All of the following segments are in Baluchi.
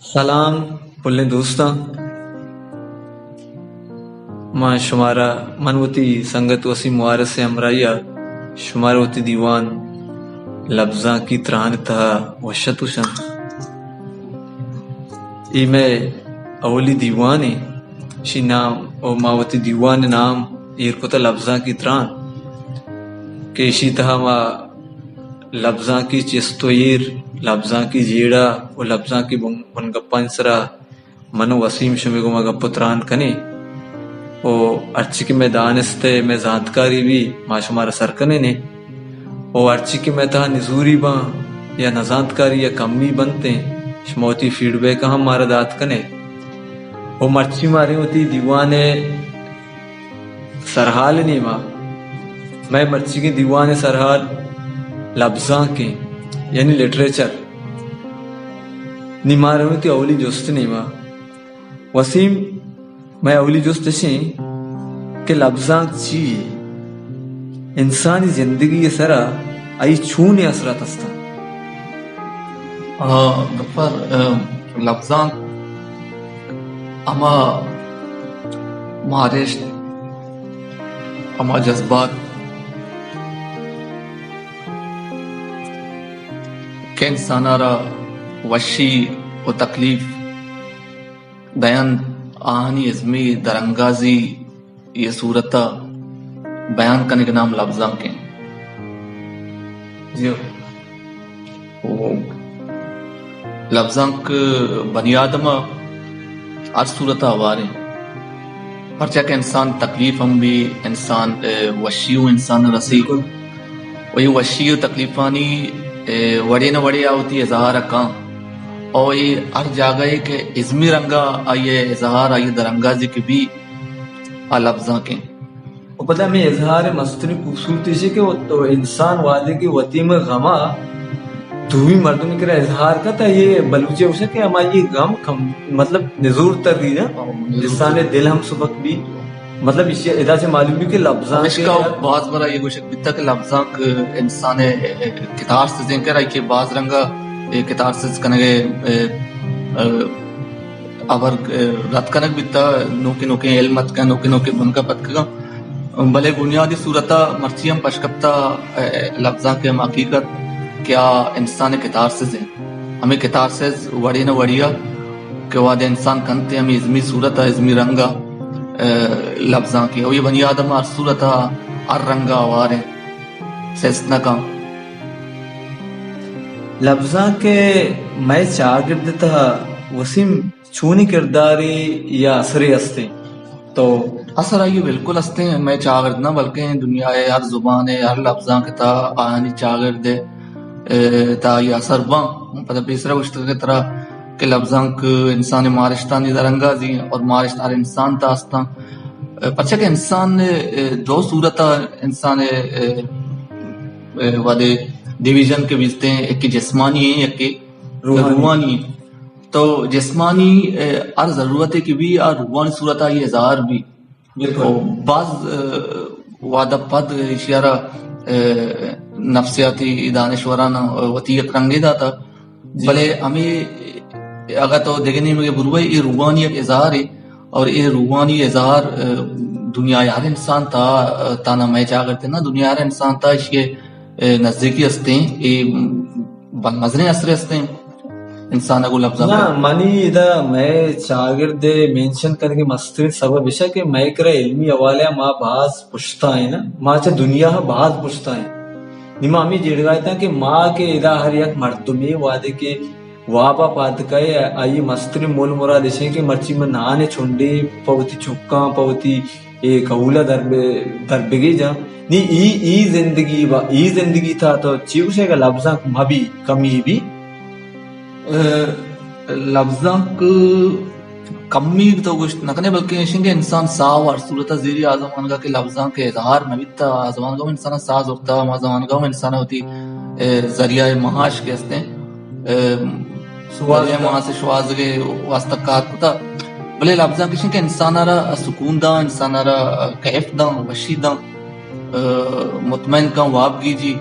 سلام پلیں دوستاں، من شمارا، من وتی سنگت وسیم وارث ءِ ہمراہی ءَ شمارا وتی دیوان لبزانکی تران ءِ تہا وش اتک گوشاں۔ اے مئے اولی دیوانے، اشی نام، او ما وتی دیوان ءِ نام ایر کتہ لبزانکی تران، کہ اشی تہا ما لبزانکی چست و ایر، لبزانکی جیڑہ و لبزانکی بن-، بنگپانی سرا من و وسیم شمے گوما گپ و تران کنیں و ہرچی کہ مئے دانست ء مئے زانتکاری بی، ما شمارا سر کنیں و ہرچی کہ مئے تہا نزوری باں یا نزانتکاری یا کمی بنتیں، شما وتی فیڈ بیک ہم مارا دات کنے و مرچی ماریں وتی دیوان ء سرحال نیما۔ مئے مرچیگیں دیوان ء سرحال لبزانکیں، یعنی لٹریچر۔ نی ما رویں وتی اولی جست نیما۔ وسیم، مئے اولی جست اشیں کہ لبزانک چی یے؟ انسانی زندگی ء سرا آئی چونیں اثرات استاں؟ آ، گپر، آ، لبزانک ہما مارشت، ہما جذبات کہ انسان ء را وشی و تکلیف دینت، آہانی ازمی درانگازی ء صورت ء بیان کنگ ء نام لبزانک انت۔ جی۔ و لبزانک بنی آدم ء ہر صورت ء ہوار انت، پرچا کہ انسان تکلیف ہم بی، انسان، ء، وشی و انسان رسی۔ بالکل۔ و اے وشی و تکلیفانی، ء، وڑے نہ وڑے آ وتی اظہار ء کن۔ او اے ہر جاگہ ء کہ ازمی رنگ ء آئی ء اظہار، آئی ء درانگازی کہ بی، آ لبزانک انت۔ و پدا ہمے اظہار ء مستریں خوبصورتی ایش کہ و-، انسان وہدے کہ وتی ہمے غم ء دومی مردم کرا اظہار کنت، اے بلوچی ء گوشاں کہ ہما اے غم کم، مطلب، نزور تر رینا، ہاں، نزور انسان ء تر۔ دل ہم سبک بی۔ مطلب، ایشی ادا چہ معلوم بی کہ لبزانک ہمیشکا ء باز برا اے گوشگ بیتا کہ لبزانک انسان ء کتارسز انت، کہ آئی کہ باز رنگا اے کتارسز کنگ ء، اے، اے، ہبر، اے، رد کنگ بیتا، نوکیں نوکیں علم اتکاں، نوکیں نوکیں بنگپ اتکگاں۔ بلے بنیادی صورت ء مرچی ہم پشکپتہ، اے، لبزانک ء ہم حقیقت کہ آ انسان ء کتارسز انت۔ ہمے کتارسز وڑے نہ وڑے ء کہ وہدے انسان کنت ء ہمے ازمی صورت ء ازمی رنگ ء، اے، لبزانک ء، و اے بنی آدم ء ہر صورت ء ہر رنگ ء ہوار انت، سست نہ کن۔ لبزانک ء مئے چاگرد ء تہا وسیم چونیں کردارے یا اثرے است انت؟ تو اثر آئی بالکل است انت، مئے چاگرد نہ بلکیں دنیا ء ہر زبان ء ہر لبزانک ء تہا آہانی چاگرد ء، ء، تہا آئی اثر باں۔ پدا پیسرا گوشتگ کہ ترا کہ لبزانک انسان ء مارشتانی درانگازی انت اور مارشت ہر انسان تہا استاں۔ پرچا کہ انسان ء دو صورت ء انسان ء، ء، ء، وہدے ڈویژن کہ بیستیں، یکے جسمانی انت، یکے روحانی۔ روحانی انت۔ تو جسمانی، ء، ہر ضرورتے کہ بی، آ روحانی صورت ء آئی اظہار بی۔ بالکل۔ و باز، ء، وہد ء پد ایشی ء را، ء، نفسیاتی دانشوراں وتی یک رنگے داتا۔ جی۔ بلے ہمے اگاں تو دگہ نیمگے بروئے، اے روحانی یک اظہارے اور اے روحانی اظہار، ء، دنیا ء ہر انسان تا، ء، تانا مئے چاگرد نہ، دنیا ء ہر انسان تا ایشی ء، ء، نزدیکی استیں، اے بل مزنیں اثرے استیں انسان ء گوں لبزانک ء۔ نہ، منی ادا مئے چاگرد ء مینشن کنگ ء مستریں سبب ایش کہ مئے کرا علمی حوالہ ء ما باز پشتا ایں نا، ما چہ دنیا ء باز پشتا ایں۔ نی ما ہمے جیڑگا اتاں کہ ما کہ ادا ہر یک مردمے وہدے کہ واب ء پاد کئے، آئی ء مستریں مول مراد ایش انت کہ مرچی من نان ء چنڈے پہ وتی چکاں، پہ وتی اے کہول ء در ب-، در بگیجاں۔ نی ای، ای زندگی با، ای زندگی تھا تو چی گوشے کہ لبزانک مبی، کمی بی؟ ء، لبزانک کمی تو گوشت نہ کنے، بلکہ ایش انت کہ انسان ساہ و ہر صورت ء زیری آ زمانگا کہ لبزانک ء اظہار نہ بیتا، آ زمانگا ہم انسان ء ساہ زرتا، ہما زمانگا ہم انسان ء وتی، ء، ذریعہ معاش کہ استیں، ء، شوہاز ذریعہ دا۔ معاش شوہازگ ء واسطہ کار کتا۔ بلے لبزانک ایش انت کہ انسان ء را سکون دا، انسان ء را کیف دا، وشی دا، ء، مطمئن کن، واب گیجی،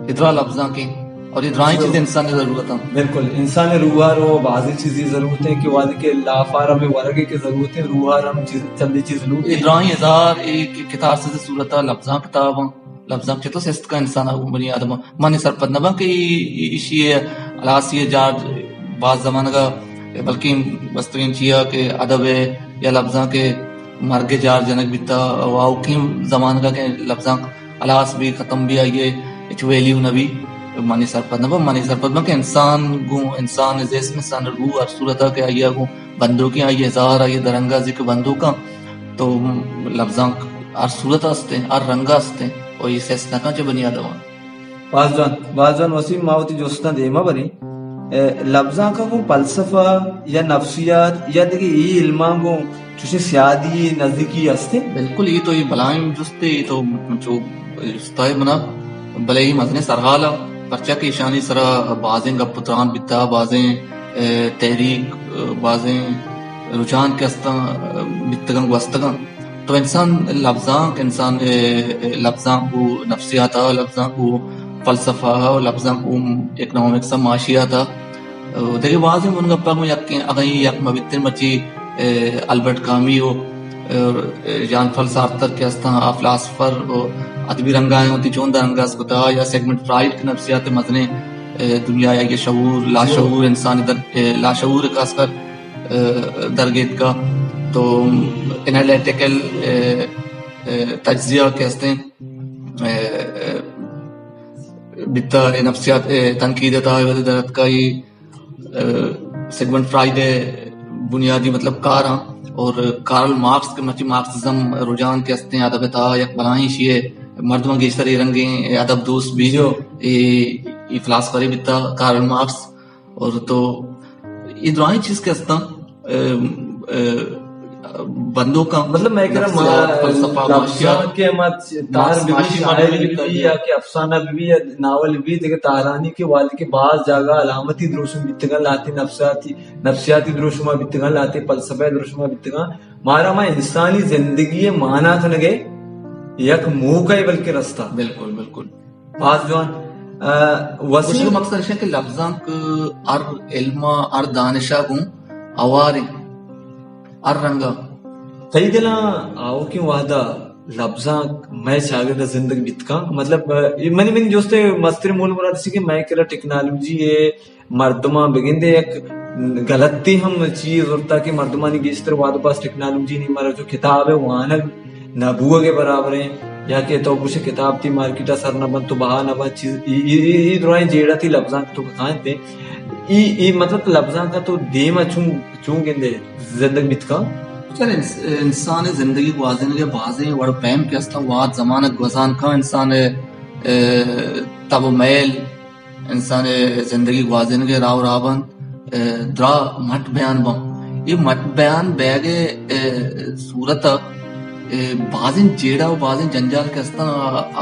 ادرا لبزانک انت۔ اور یہ درائیں چیز انسان ءِ ضرورت ہیں۔ بالکل، انسان ءِ روح ءَ رو بازیں چیزی ضرورت ہیں کہ وہدے کہ لافارم ءِ ورگ ءِ کہ ضرورت ہیں، روح ءَ ہم چیز، چندی چیز لوٹ۔ یہ درائیں اظہار ایک کتارسز ءِ صورت ءَ لبزانک ءِ تہا باں، لبزانک چتو سست کا انسان ءَ، بنی آدم ءَ۔ من سرپد نہ باں کہ ای-، ای-، ایشی ءِ ہلاسی ءِ جار باز زمانگ ءَ، بلکیں بستگیں چیا کہ ادب ءِ یا لبزانک ءِ مرگ ءِ جار جنگ بیتا، و آؤکیں زمانگ ءَ کہ لبزانک ہلاس بی، ختم بی، آئی ءِ ہچ ویلیو نہ بی۔ منی سرپد نہ بہ، منی سرپد بہ کہ انسان گوں، انسان ءِ جسم، انسان ءِ روح، ہر صورت ءَ کہ آئی ءَ گوں بندوکیں، آئی ءِ اظہار، آئی ءِ درنگ ءَ ذکر بندوکاں، تو لبزانک ہر صورت ءَ است ہیں، ہر رنگ ءَ است ہیں، و یہ سست نہ کن چہ بنی آدم ءَ۔ باز جوان، باز جوان وسیم، ما وتی جستاں دیما بریں۔ اے، لبزانک ءَ گوں فلسفہ یا نفسیات یا دگہ اے علماں گوں چوشیں سیادی نزدیکی ہستیں؟ بالکل، اے تو اے بلاہیں جستے، اے تو چو جستائے بنا، بلے اے مزنیں سرحال ءَ، پرچا کہ ایشانی سرا بازیں گپ و تران بیتا، بازیں، اے، تحریک، اے، بازیں رجحان کہ استاں، اے، بیتگاں گوستگاں۔ تو انسان لبزانک، انسان، اے، اے، لبزانک گوں نفسیات ءَ، لبزانک گوں فلسفہ ءَ، لبزانک گوں اکنامکس ءَ، معاشیات ءَ، دگہ بازیں بنگپ ءَ گوں یک، اگاں اے یک مہ بیتیں، مرچی، اے، البرٹ کامی و، اے، ژان پال سارتر کہ استاں، آ فلاسفر و ادبی رنگ ءَ وتی جند ءَ رنگ ءَ است کتا، یا سیگمنڈ فرائڈ کہ نفسیات ءِ مزنیں، اے، دنیا یا کہ شعور، لاشعور، انسانی در-، اے، لاشعور خاص کر، اے، درگیتکا، تو انالیٹیکل، اے، اے، تجزیہ کہ استیں، اے، اے، بیتا، اے، نفسیات، اے، تنقید ءِ تہا وھدے در اتکا، اے، اے، سیگمنڈ فرائڈ ءِ بنیادی مطلب کاراں، اور کارل مارکس کہ مرچی مارکسزم رجحان کہ استیں ادب ءِ تہا یک بلاہیں شے، مردماں گیشتر اے رنگیں ادب دوست بی، جو۔ اے، اے فلاسفرے بیتا کارل مارکس، اور تو اے درائیں چیز کہ استاں، اے، اے، بندوکاں مطلب میں کرا نفسیات، فلسفہ، معاشیات، کہ ہما تار بی، شاعری بی، یا کہ افسانہ بی یا ناول بی، دگہ تارانی کہ وہدے کہ باز جاگہ علامتی دروشم بیتگاں، لہتے نفسیاتی، نفسیاتی دروشم ءَ بیتگاں، لہتے فلسفہ ءِ دروشم ءَ بیتگاں، مارا ہما انسانی زندگی ءِ مانا کنگ ءِ یک موقع ءَ بلکہ رستا۔ بالکل، بالکل۔ باز جوان۔ اے، وسیم۔ مقصد ایش کہ لبزانک ہر علم ءَ، ہر دانش ءَ گوں ہوار ایں، ہر رنگ ءَ۔ تئی دل ءَ آؤکیں وہد ءَ لبزانک مئے چاگرد ءَ زندگ بیت کن؟ مطلب، اے منی، منی جست ءِ مستریں مول مراد ایش کہ مئے کرا ٹیکنالوجی ءِ مردماں بگندے یک غلطی ہم چیز زرتا کہ مردمانی گیشتر وہد ءُ پاس ٹیکنالوجی نی، مارا چو کتاب ءِ وانگ نہ بوگ ءِ برابر ایں، یا کہ تو گوشے کتاب تئی مارکیٹ ءَ سر نہ بنت تو بہا نہ بنت، چیز ای، ای، ای، ای درائیں جیڑہ تئی لبزانک تو کاینت۔ ای، ای مطلب لبزانک تو دیم ءَ چون، چون گندے زندگ بیت کن؟ چل انس-، انسان ءِ زندگی گوازینگ ءِ بازیں وڑ پیم کہ استاں، وہد زمانگ گوزان کن انسان ءِ، اے، تب ءُ میل، انسان ءِ زندگی گوازینگ ءِ راہ ءُ راہبند، اے، درا مٹ بیان باں۔ اے مٹ بیان بیگ ءِ، اے، صورت ءَ، اے، بازیں جیڑہ ءُ بازیں جنجال کہ استاں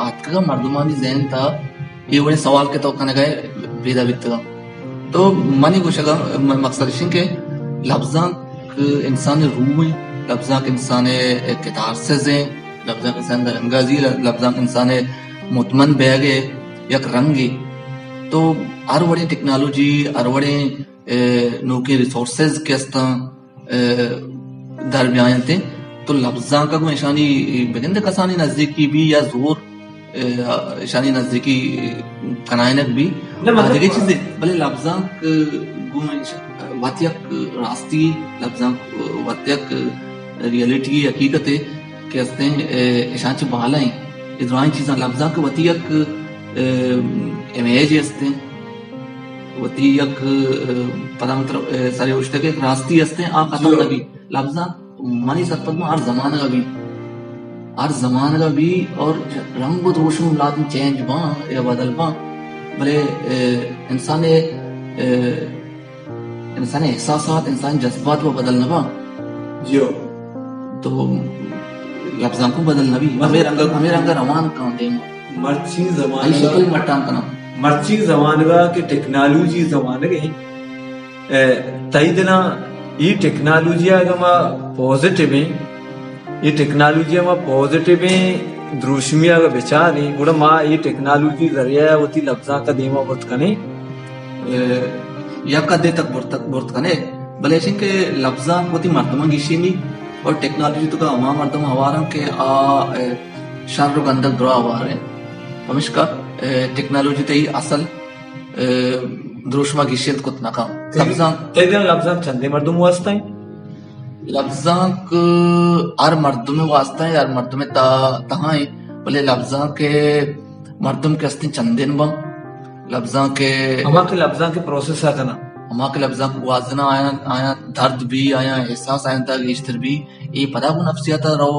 آتکگاں مردمانی ذہن تہا، اے وڑیں سوال کہ تو کنگ ءَ پیدا بیتگاں۔ تو منی گوشگ ءِ م-، مقصد اش انت کہ لبزانک انسان ءِ روح انت، لبزانک انسان ءِ کتارسز انت، لبزانک انسان ءِ درانگازی، لبزانک انسان ءِ مطمئن بیگ ءِ یک رنگے۔ تو ہر وڑیں ٹیکنالوجی، ہر وڑیں، اے، نوکیں ریسورسز کہ استاں، اے، در بیاینت، تو لبزانک ءَ گوں اشانی بگندے کسانی نزدیکی بی یا زور، اے، اشانی نزدیکی کنائینگ بی۔ نہ، مطلب، آ دگہ چیزے، بلے لبزانک گوں اش-، وت یک راستی، لبزانک وت یک ریئلٹی، حقیقتے کہ استیں، اے، اشاں چہ بالا ایں۔ اے درائیں چیزاں لبزانک وتی یک، اے، امیجے استیں۔ وتی یک، اے، پدا مطلب، اے، سرے اوشتگ ءِ یک راستی استیں، آ ختم نہ بی۔ لبزانک منی سرپد باں ہر زمانگ ءَ بی، ہر زمانگ ءَ بی اور رنگ ءُ دروشم لازم چینج باں یا بدل باں، بلے، اے، انسان ءِ، اے، انسان ءِ احساسات، انسان ءِ جذبات وہ بدل نہ باں۔ جیو۔ تو لبزانک ءَ بدل نہ بی۔ ہمے رنگ، ہمے رنگ ءَ روان کن دیم۔ مرچی زمانگ ءَ، شکل مٹان کناں۔ مرچی زمانگ ءَ کہ ٹیکنالوجی زمانگ ایں، اے، تئی دل ءَ اے ٹیکنالوجی ءَ اگاں ما پازیٹیو ایں، اے ٹیکنالوجی ءَ ما پازیٹیو ایں، دروشمی ءَ اگاں بچاریں، گڑا ما اے ٹیکنالوجی ذریعہ ءَ وتی لبزانک ءَ دیما برت کنیں۔ اے، یک حدے تک برت، برت کنیں، بلے ایشیں کہ لبزانک وتی مردماں گیشینی اور ٹیکنالوجی توکا ہما مردم ہوار انت کہ آ، اے، شر و گندگ درا ہوار انت۔ پمشکا، اے، ٹیکنالوجی تئی اصل، اے، دروشم ءَ گیشینت کت نہ کنت۔ لبزانک، تئی دل ءَ لبزانک چندیں مردم واسطہ انت؟ لبزانک ہر مردم واسطہ انت، ہر مردم تا، تہا انت، بلے لبزانک مردم کہ استیں چندین بنت۔ لبزانک ہما کہ لبزانک پروسس ءَ کناں۔ ہما کہ لبزانک گوازناں، آیاں، آیاں درد بی، آیاں احساس آیاں تا گیشتر بی، اے پدا گوں نفسیات ءَ رو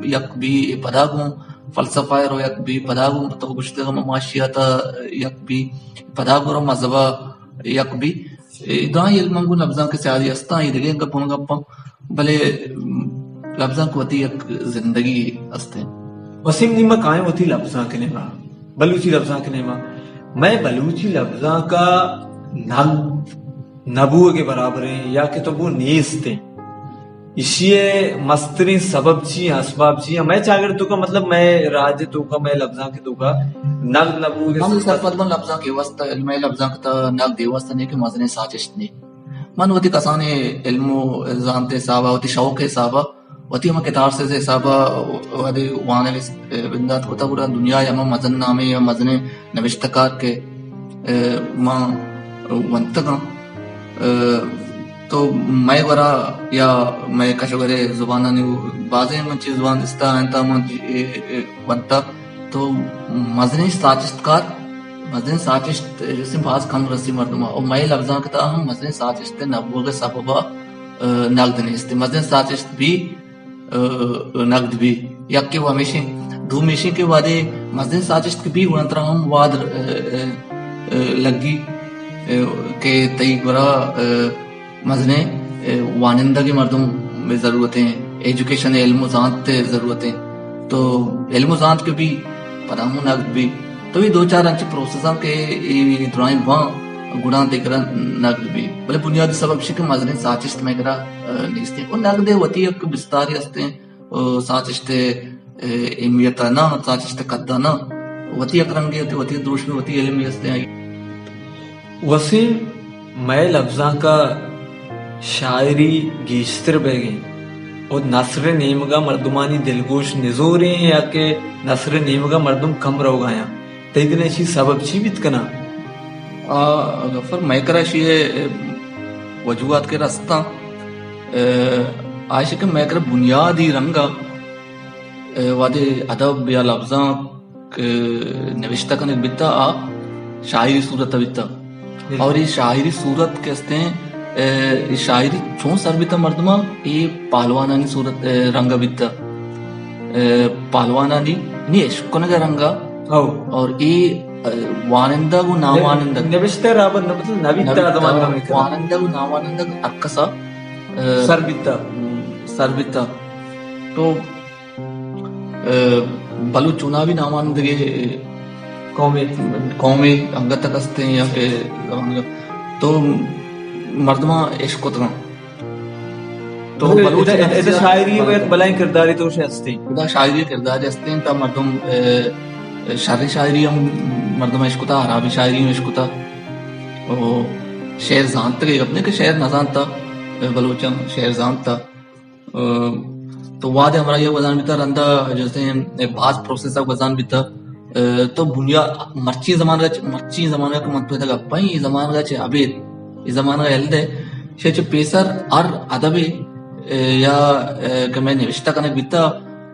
یک بی، اے پدا گوں فلسفہ ءَ رو یک بی، پدا گوں تو گوشتگ ہما معاشیات ءَ یک بی، پدا گوں رو مذہب ءَ یک بی۔ اے دراہیں علماں گوں لبزانک ءِ سیادی استاں، اے دگہ گپ، گپاں، بلے لبزانک وتی یک زندگی است انت۔ وسیم، نی ما کائیں وتی لبزانک ءِ نیما، بلوچی لبزانک ءِ نیما۔ مئے بلوچی لبزانک ءَ نقد نہ بوگ ءِ برابر انت یا کہ تو گوں نیست انت۔ ایشی ءِ مستریں سبب چی انت، اسباب چی انت؟ مئے چاگرد توکا، مطلب، مئے راج توکا، مئے لبزانک توکا نقد نہ بوگ ءِ من سرپد من لبزانک ءِ واسطہ، علم ءِ لبزانک تا نقد ءِ واسطہ نہیں کہ مزنیں ساچشت نہیں۔ من وتی کسانیں علم و زانت ءِ حساب ءَ، وتی شوق ءِ حساب ءَ، وتی ہما کتاب سے حساب ءَ وہدے وانگ ءِ بندات کتا، گڑا دنیا ءِ ہما مزن نامیں یا مزنیں نبشتہ کار کہ، اے، ما ونتگاں۔ اے، تو مئے گورا یا مئے کشورے زبانانی بازیں من چیز زبان استا انت، من، اے، اے، ونتا۔ تو مزنیں ساچشتکار، مزنیں ساچشت جسم باز کم رسی مردم ءَ۔ او مئے لبزانک تا ہم مزنیں ساچشت نبوگ ءِ سبب ءَ، اے، نقد نیست۔ مزنیں ساچشت بی، اے، نقد بی۔ یکے و ہمیشیں، دومیشیں کہ وہدے مزنیں ساچشت کہ بی گڑا ترا ہم واد، اے، اے، اے، لگی، اے، کہ تئی گورا، اے، مزنیں، اے، وانندگیں مردم ءِ ضرورت انت، ایجوکیشن ءِ علم و زانت ءِ ضرورت انت۔ تو علم و زانت کہ بی، پدا ہم نقد بی۔ تو اے دو چار انچیں پروسس انت کہ اے دراہیں باں گڑا تئی کرا نقد بی۔ بلے بنیادی سبب ایش کہ مزنیں ساچشت مئے کرا، اے، نیست انت۔ و نقد ءِ وتی یک بستارے است انت، اے، ساچشت ءِ، اے، اہمیت ءَ نہ، ساچشت ءِ قد ءَ نہ، وتی یک رنگے، وتی، وتی دروشمے، وتی علمے است انت۔ وسیم، مئے لبزانک ءَ شاعری گیشتر بیگ ءَ انت و نثر ءِ نیمگ ءَ مردمانی دلگوش نزوریں یا کہ نثر ءِ نیمگ ءَ مردم کم روگ ءَ آیاں۔ تئی دل ءَ ایشی سبب چی بیت کناں؟ آ، غفر، مئے کرا ایشی ءِ وجوہات کہ رستاں، اے، آ ایش کہ مئے کرا بنیادی رنگ ءَ، اے، وہدے ادب یا لبزانک کہ نوشتہ کنگ بیتا، آ شاعری صورت بیتا۔ بالکل۔ اور اے شاعری صورت کہ استیں، اے، اے شاعری چون سر بیتا مردما، اے پہلوانانی صورت، اے، رنگا بیتا۔ اے، پہلوانانی نی اشکنگ رنگا۔ ہو۔ اور اے، اے، وانندگ و ناوانندگ۔ نوشتہ رابر نہ، مطلب نہ بیتا، نہ بیتا، زمان نہ بیتا۔ وانندگ و ناوانندگ ہر کسا، اے، سر بیتا۔ سر بیتا۔ تو اے، بلوچ چوناہا بھی ناماں دگہ قومے، قومے انگت تک استیں یا کہ زمانگ تو مردماں عشق کتگاں۔ تو مطلب، بلوچ ادا، ادا نفسیات شاعری و یک بلائیں کردارے تو شے استیں۔ ادا شاعری کردارے استیں تا مردم، اے، شریں شاعری ہم مردم عشق کتا، حرابیں شاعری ہم عشق کتا۔ او شعر زانتگے، گپ نے کہ شعر نہ زانتا، اے، بلوچاں شعر زانتا۔ ء تو وہدے ہمراہی ء گوزان بیتا، رندا جستیں باز پروسس ء گوزان بیتا۔ ء تو بنیاد مرچی زمانگ ء چ-، مرچی زمانگ ء کہ من تو ادا گپاں، اے زمانگ ء چہ ابید، اے زمانگ ء ہلدے، شے چہ پیسر ہر ادبے، ء یا، ء کہ مئے نوشتہ کنگ بیتا،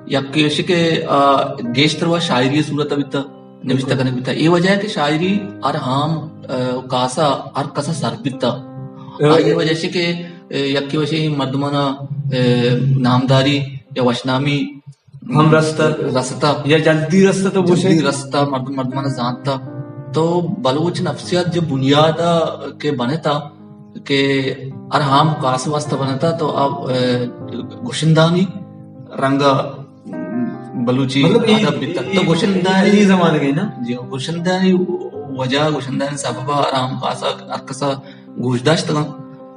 یکے ایش کہ، آ، گیشتر و شاعری صورت ء بیتا۔ نوشتہ کنگ بیتا۔ اے وجہ ء کہ شاعری ہر عام، ء، کاسا ہر کسا سر بیتا۔ ء، آئی وجہ ش کہ، ء، یکے وشی مردمانا، ء، نامداری یا وشنامی ہم رستہ۔ رستہ۔ یا جلدی رستہ تو گوشے۔ جلدی رستہ، مردم، مردمانا زانتا۔ تو بلوچ نفسیات جو بنیاد ء کہ بنتا کہ ہر عام کاس واسطہ بنتا تو اب، ء، گشندانی رنگا بلوچی مطلب، اے، ادب بیتگ۔ تو اے، گشندہ اے زمانگ ء نا؟ جی، گشندہ وجہ، گشندہ سبب ء آرام خاصا ہر کسا گوش داشتگاں۔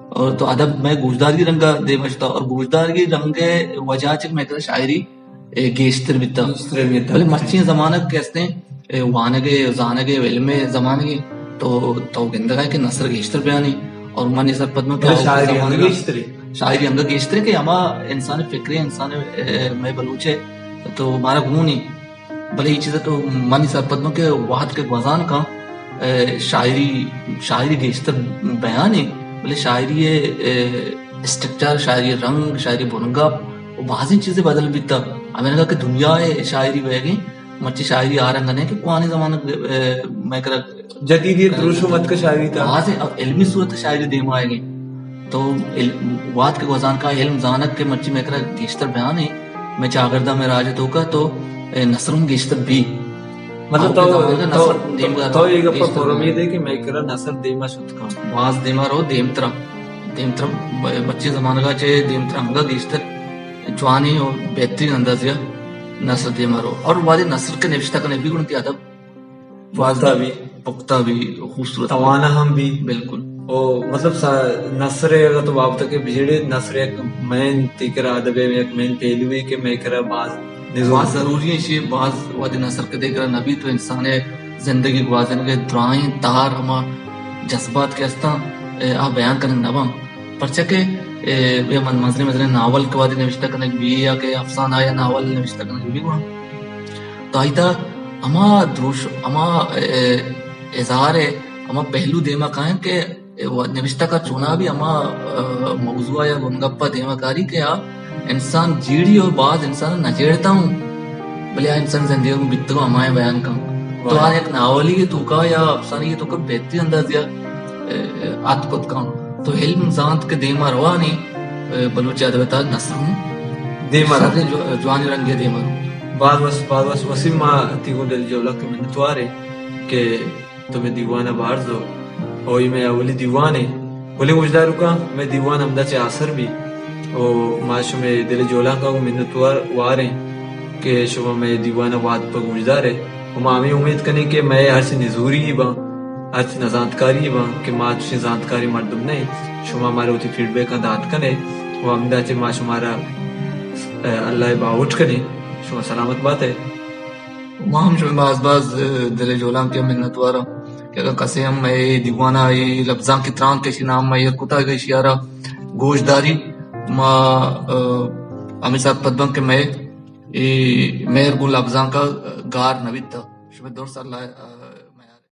اور تو ادب میں گوشدارگی رنگ ء دیم اشتا اور گوشدارگی رنگ ء وجہ چک میں کرا شاعری اے، گیشتر بیتا۔ گیشتر بیتا۔ بلے مرچی زمانگ کہ استیں، اے، وانگ ءِ، زانگ ءِ، علم ءِ زمانگ ءَ، تو، تو گندگ ءَ کہ نثر گیشتر بیان ایں، اور من اے سرپد باں کہ بلے آؤکیں شاعری ہم زمانگ ءَ گیشتر ایں۔ شاعری ہم گیشتر ایں کہ ہما انسان فکر ایں، انسان، اے، مئے بلوچ ءِ، تو مارا گون ایں۔ بلے اے چیز ءَ تو من اے سرپد باں کہ وہد کہ گوزان کاں، اے، شاعری، شاعری گیشتر بیان ایں، بلے شاعری ءِ، اے، اسٹرکچر، شاعری رنگ، شاعری بنگپ و بازیں چیزے بدل بیتا۔ ہمے رنگا کہ دنیا ءِ شاعری بئیگ ایں، مرچی شاعری آ رنگ ءَ نہ ایں کہ کوہنیں زمانگ ءَ، اے، مئے کرا جدیدیت دروشم اتک شاعری تا۔ بازیں علمی صورت ءَ شاعری دیم آئیگ ایں۔ تو عل-، وہد کہ گوزان کاں علم زانگ کہ مرچی مئے کرا گیشتر بیان ایں، مئے چاگرد ءَ، مئے راج ءِ توکا تو، اے، نثر ہم گیشتر بی۔ مطلب آؤکیں تو، زمانگ ءَ تو، نثر دیم ءَ تو اے گپ ءَ گیشتر پر امید ایں کہ مئے کرا نثر دیم ءَ شت کاں۔ باز دیم ءَ رو، دیمترا، دیمترا ب-، مرچی زمانگ ءَ چہ دیمترا انگا گیشتر جوانیں و بہترین اندازے ءَ نثر دیم ءَ رو۔ اور وہدے نثر کہ نوشتہ کنگ بی گڑا وتی ادب باز پختہ بی۔ پختہ بی، خوبصورت بی۔ توانا ہم بی۔ بالکل۔ او مطلب سا-، نثر ءِ اگر تو بابت ءَ کہ بجیڑے، نثر یک مین تئی کرا ادب ءِ یک مین پہلوے کہ مئے کرا باز نزور۔ باز ضروری ایں، ایشی باز وہدے نثر کہ تئی کرا نہ بی تو انسان ءِ زندگی گوازینگ ءِ درائیں تہار، ہما جذبات کہ استاں، اے، آ بیان کنگ نہ باں۔ پرچا کہ، اے، اے من مزنیں مزنیں ناول کہ وہدے نوشتہ کنگ بی یا کہ افسانہ یا ناول نوشتہ کنگ بی گڑا تو آئی تہا ہما دروش، ہما، اے، اظہار ءِ ہما پہلو دیم ءَ کائیں کہ، اے، و-، نوشتہ کار چونا بی ہما، اے، موضوع ءَ یا بنگپ ءَ دیم ءَ کاری کہ آ انسان جیڑی و باز انسان نہ جیڑتا ہوں، بلے آ انسان زندگی ءَ گوں بیتگ ہمائیں بیان کن۔ تو آ یک ناولی ءِ توکا یا افسانہ ءِ توکا بہترین اندازے ءَ، اے، اتک کت کن۔ تو علم زانت کہ دیم ءَ روان ایں، اے، بلوچ ادب ءِ تہا نثر ہم دیم ءَ رو۔ سریں جو-، جوانیں رنگے ءَ دیم ءَ رو۔ باز وس، باز وس وسیم، ما تئی گوں دل جہلانک ءِ منتوار ایں کہ تو مئے دیوان ءَ بارز ئے۔ او اے مئے اولی دیوان ایں۔ بلے گوشداروکاں، مئے دیوان ہمدا چہ آسر بی۔ او ما شمئے دل جہلانک ءَ گوں منتوار وار ایں کہ شما مئے دیوان ءَ وہد پہ گوشدار ئے۔ و ما ہمے امیت کنیں کہ مئے ہرچی نزوری باں، ہرچی نزانتکاری باں کہ ما چشیں زانتکاریں مردم نہ ایں، شما مارا وتی فیڈ بیکاں دات کن ئے و ہمدا چہ ما شمارا، اے، اللہ ءِ باہوٹ کنیں۔ شما سلامت بات ئے۔ ما ہم شمئے باز باز، اے، دل ءِ جہلانک ءَ منتوار آں کہ اگاں کسے ہم مئے دیوان ءَ اے لبزانکی ترانک کہ ایشی نام ما ایر کتگ، ایشی ءَ را گوشداری، ما، اے، ہمے سرپد باں کہ مئے اے مہر گوں لبزانک ءَ گار نہ بیتگ۔ شمئے درس اللہ، اے،